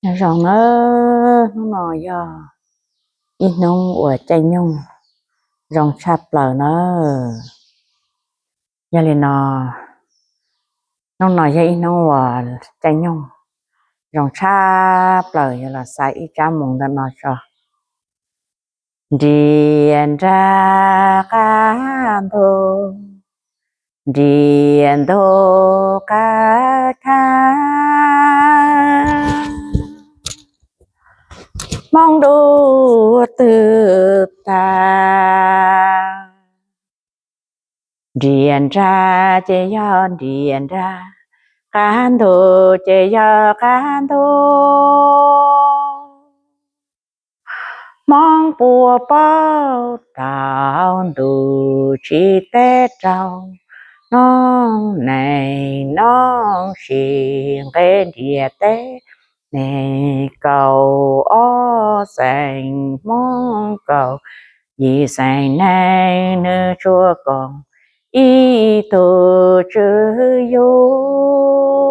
Nyob zoo nawb, hnub no yog ib hnub uas caij nyoog zoo tshaj plaws nawb. Yog li no, hnub no yog ib hnub uas caij nyoog zoo tshaj plaws, yog los xa ib tsab mus ntawm no tso. Nriam nrag qab ntug, nriam ntug qab khab, hmoob dub twg tag. Nriam nrag ces yog nriam nrag, qab ntug ces yog qab ntug. Hmoob puas paub tau ntu tsis teb rau, noog neeg noog sis nqe ntiaj teb, neeg kaum ob xeem hmoob kaum yim xeem neeg nws tsuas koom ib tug tswv yug.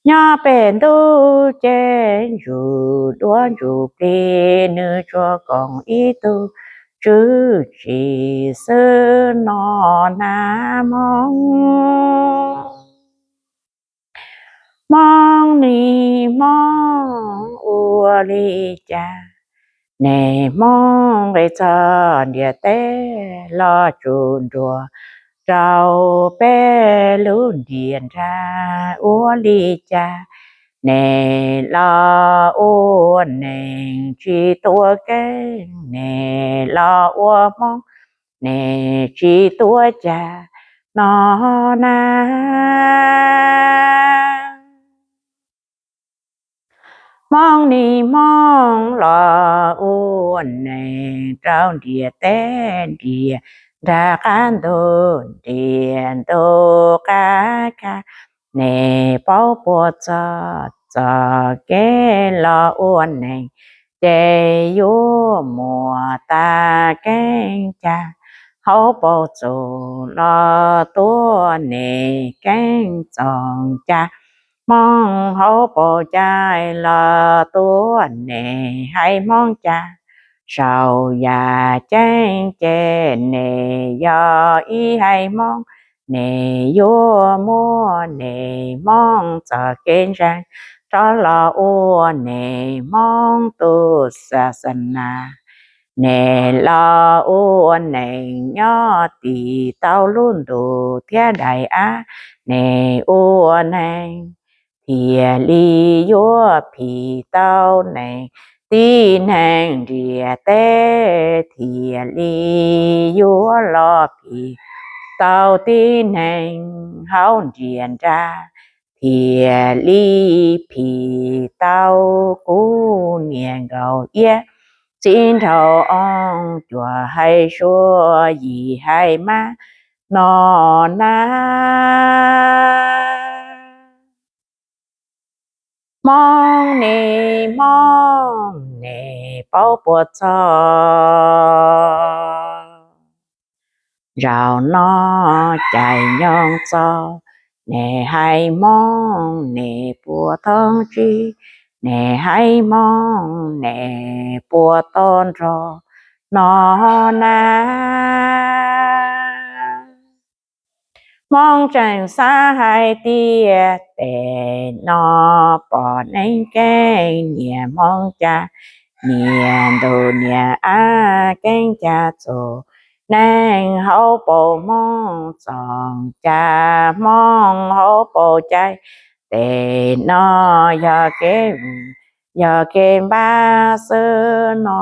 Nyob pem ntuj ces ntsuj duab ntsuj plig nws tsuas koom ib tug tswv tsim xwb no na hmoob. Hmoob nim hmoob ua li cas, nim hmoob nqis txog ntiaj teb los tsuj nruas rau peb lub ntiaj nrag ua li cas, nim los ua neeg tsis tuaj keeb, nim los ua hmoob neeg tsis tuaj cas no na. Hmoob nim hmoob los ua neeg rau ntiaj teb, ntiaj nrag qab ntug, ntiaj ntug qab khab, nim paub puas txog txoj kev los ua neeg, ces yuav muaj tag keeb cag, hauv paus txuj los tuaj nim keeb txoos cag, hmoob hauv paus cag los tuaj nim hais hmoob cag, saum yam ceeb ces nim yog ib haiv hmoob, nim yuav muab nim hmoob txoj kev ntseeg rov los ua nim hmoob tus xas xas nas. Nim los ua neeg nyob tis tau lub ntuj thiab daim av, nim ua neeg thiaj li yuav phim tau neeg, tib neeg ntiaj teb thiaj li yuav los phim tau tib neeg, hauv ntiaj nrag thiaj li phim tau. Kuv niam nkauj iab txiv nraug oo cuaj hais suav yim hais mab no na. Hmoob nim hmoob nim paub puas txog, zaum no caij nyoog txog, nim haiv hmoob nim puas thoob tsib, nim haiv hmoob nim puas tau nrog no na. Hmoob tseem xav hais tias tes no pom neeg keeb, niam hmoob cag, niam ntuj niam av keeb cag txhua neeg, hauv paus hmoob txoos cag, hmoob hauv paus cag, tes no yog kev, yog kev npab xwb no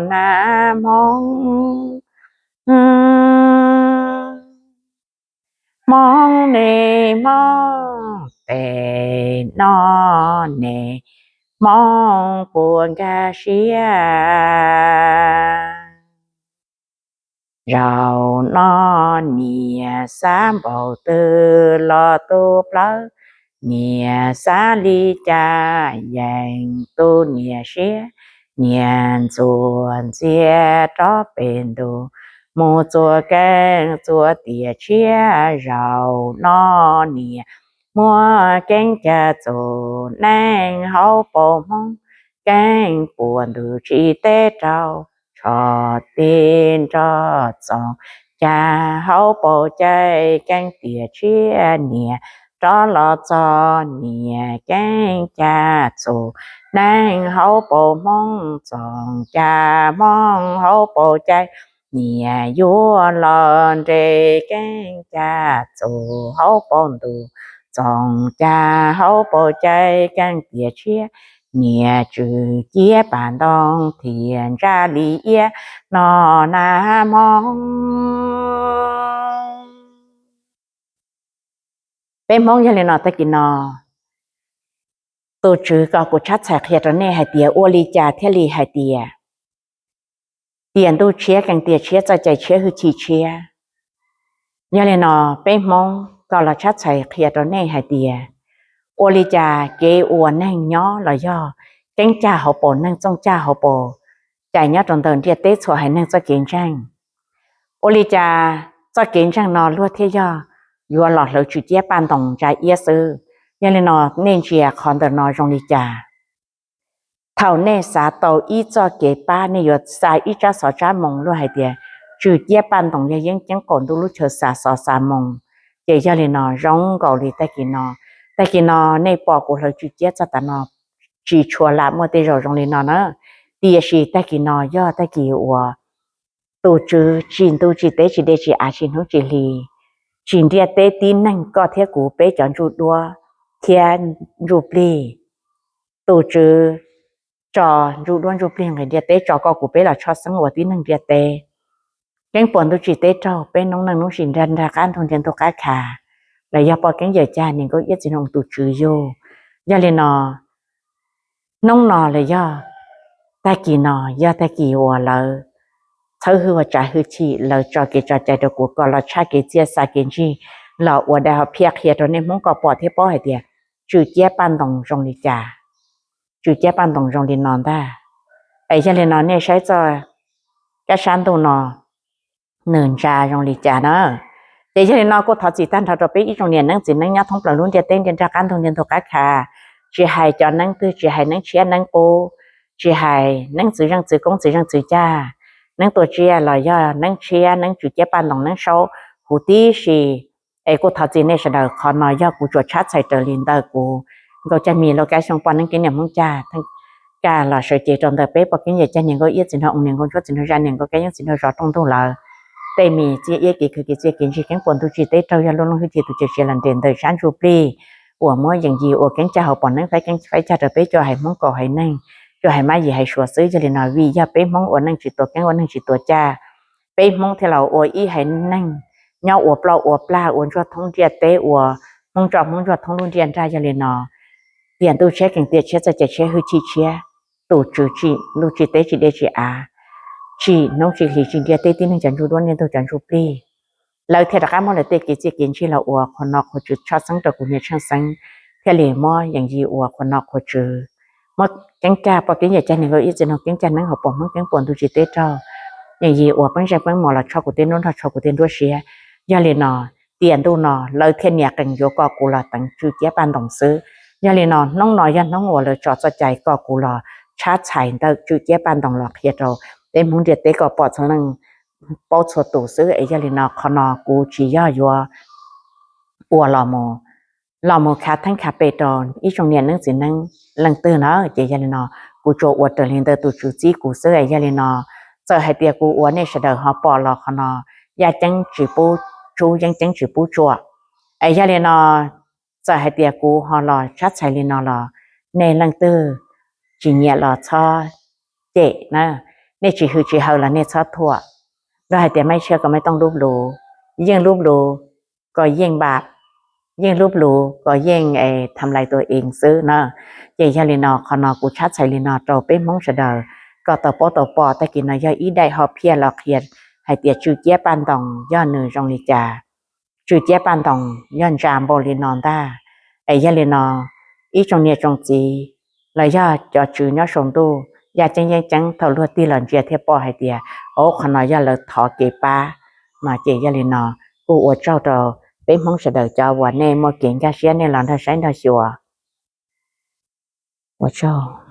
na hmoob. Hmoob nim hmoob tes no nim hmoob puas nkag siab. Zaum no niam xav npaum twg los tu plawv, niam xav li cas yeej tu niam siab. Niam ntxuaj ntxiag rov pem ntuj, mus txuas keeb txuas tiam tshiab. Zaum no niam muab keeb cag txug neeg hauv paus Hmoob, keeb puas ntuj tsim teb rau tsho tib nrog Txoos Cag hauv paus cai, keeb tiam tshiab niam rov los txog niam, keeb cag txug neeg hauv paus Hmoob, Txoos Cag Hmoob hauv paus cai, niam yuav los nres, keeb cag txug hauv paus ntuj, Txoos Cag hauv paus cai, keeb tiam tshiab niam tswm ciab paj ntoo thiab ntsa li iab no na Hmoob. Peb Hmoob yog li no, tag kis no tus tswv kom kuv tshab txhais qhia rau nej hais tias ua li cas thiaj li hais tias tiam ntuj tshiab, keeb tiam tshiab, txoj cai tshiab, hwj chim tshiab. Yog li no peb Hmoob kom los tshab txhais qhia rau nej hais tias ua li cas kev ua neeg nyob los yog keeb cag hauv paus, neeg txooj cag hauv paus cai nyob rau ntawm ntiaj teb txhua haiv neeg txoj kev ntseeg, ua li cas txoj kev ntseeg no luag thiaj yog yuav los hlawv tswm ciab paj ntoos ntsa iab xwb. Yog li no nej ntsia qhov ntawm no zoo li cas? Thaum nej xav tau ib txoj kev pab, nej yuav xa ib tsab xov tsab moo luag hais tias tswm ciab paj ntoos yog yeeb ceeb qaum ntuj lub chaw xa xov xa moo. Ces yog li no zoo nkaus li tag kis no, tag kis no nej pom kuv hlawv tswm ciab txog tav no tsis tshua lam muaj tej zaum zoo li no na. Tiam sis tag kis no yog tag kis uas tus tswv tsim ntuj tsim teb tsis dej tsis av tsis hnub tsis hli, tsim ntiaj teb tib neeg koj thiab kuv peb cov ntsuj duab thiab ntsuj plig. Tus tswv tso ntsuj duab ntsuj plig nqis ntiaj teb, tso koj kuv peb los tshwj xeeb ua tib neeg ntiaj teb. Keeb puas ntuj tsim teb raug peb noob neej noob sim nrag nrag qab ntug ntiag ntug qab kha, los yog poj keeb yawm cag niam nkauj iab txiv nraug tus tswv yug. Yog li no hnub no los yog tag kis no yog tag kis uas lawv txhawb hwj ua tsav hwj chim, lawv tso kev tso cai rau kuv kom los tshaj kev txiaj xa kev ntsig los ua dab ho phiaj qhia rau nej Hmoob kom pom thiab paub hais tias tswm ciab paj ntoos zoo li cas. Tswm ciab paj ntoos zoo li no ntag. Es yog li no nej saib txoj kab sab ntuj no nws ntsa zoo li cas na. Ces yog li no kuj thov txim tag nrho rau peb ib tsoom niam neeb txiv neeb nyob thoob plaws lub ntiaj teb ntiaj nrag qab ntug ntiag ntug qab kha, tsis hais cov neeb twg, tsis hais neeb tshiab neeb qub, tsis hais neeb txwv zeej txwv koob txwv zeej txwv cag, neeb tua tsiaj los yog neeb tshiab neeb tswm ciab paj ntoos neeb saub huv tib si. Es kuj thov txim nej sawv daws, qhov no yog kuv tsuas tshab txhais raws li ntawm kuv nkauj cag mis lub kab xyoo poj neeb keeb niam Hmoob cag, kaj los sawv cev rau ntawm peb poj keeb yawm cag niam nkauj iab txiv nraug oo niam nkauj ntsuab txiv nraug zaj niam nkauj kab yeeb txiv nraug zov rooj ntug lawm. Tej mis txiaj iab kev khwv kev txiaj kev ntsig keeb puas ntuj tsim teb raug yog lub looj hwj chim tus caw sia los nres ntawm sab ntsuj plig uas muab yeem yim ua keeb cag hauv paus neeb faib keeb faib cag rau peb cuaj haiv Hmoob kaum haiv neeg, cuaj haiv mab yim haiv suav xwb. Yog li no vim yog peb Hmoob ua neej tsis tuav keeb ua neej tsis tuav cag, peb Hmoob thiaj los ua ib haiv neeg nyob ua ploj ua plag ua ntsuag thoob ntiaj teb, ua Hmoob ntsuag Hmoob ntsuag thoob lub ntiaj nrag. Yog li no tiam ntuj tshiab keeb tiam tshiab txoj cai tshiab hwj chim tshiab, tus tswv tsim ntuj tsim teb tsim dej tsim av, tsim hnub tsim hli tsim ntiaj teb tib neeg cov ntsuj duab ntiaj ntug cov ntsuj plig, lawv thiaj rov qab muab lawv tej kev txiaj kev ntsig los ua qhuas nom qhuas tswv tshwj xeeb rau kuv niam Tsheej Xeeb, thiaj li muab yeem yim ua qhuas nom qhuas tswv, muab keeb cag poj keeb yawm cag niam nkauj iab txiv nraug keeb cag neeb hauv paus Hmoob keeb puas ntuj tsim teb raug, yeem yim ua peeb zeej peeb mos los tshoj kuv tej nruab nrog tshoj kuv tej nruab siab. Yog li no tiam ntuj no lawv thiaj nias qees yuav kom kuv los teev tswm ciab paj ntoos xwb. Yog li no hnub no yog hnub uas lawv tso txoj cai kom kuv los tshab txhais ntawm tswm ciab paj ntoos los qhia rau peb Hmoob ntiaj teb kom pom txhua leej paub txhua tus xwb. Es yog li no qhov no kuv tsis yog yuav ua los mus, los mus khav theeb khav pem rau ib tsoom niam neeb txiv neeb leej twg na. Ces yog li no kuv tsuas ua raws li ntawm tus tswv txib kuv xwb. Es yog li no txawm hais tias kuv ua nej sawv daws ho pom los qhov no yaj ceeb tsis pub tsub yeeb ceeb tsis pub tsuam. Es yog li no txawm hais tias kuv ho los tshab txhais li no los nej leej twg tsis nyiam los txhob cem na, nej tsis hwm tsis hawv los nej txhob thuam. Luag hais tias maiv tshiab koj maiv tooj lub lus, yeej lub lus koj yeej npam, yeej lub lus koj yeej tham lais tus ees xwb na. Ces yog li no qhov no kuv tshab txhais li no rau peb Hmoob sawv daws kom tau paub tau pom. Tag kis no yog ib daim ho phiaj los qhia hais tias tswm ciab paj ntoos yog nws zoo li cas. Tswm ciab paj ntoos yog ntsa npaum li no ntag. Es yog li no ib tsoom niam tsoom txiv los yog cov tswv nyob saum ntuj, yaj ceeb yeeb ceeb thaum luag tig los ntsia thiaj pom hais tias, o, qhov no yog lawv thov kev pab no. Ces yog li no kuj ua tsaug rau peb Hmoob sawv daws cov uas nej muaj kev nkag siab nej los nrog saib nrog xyuas. Ua tsaug.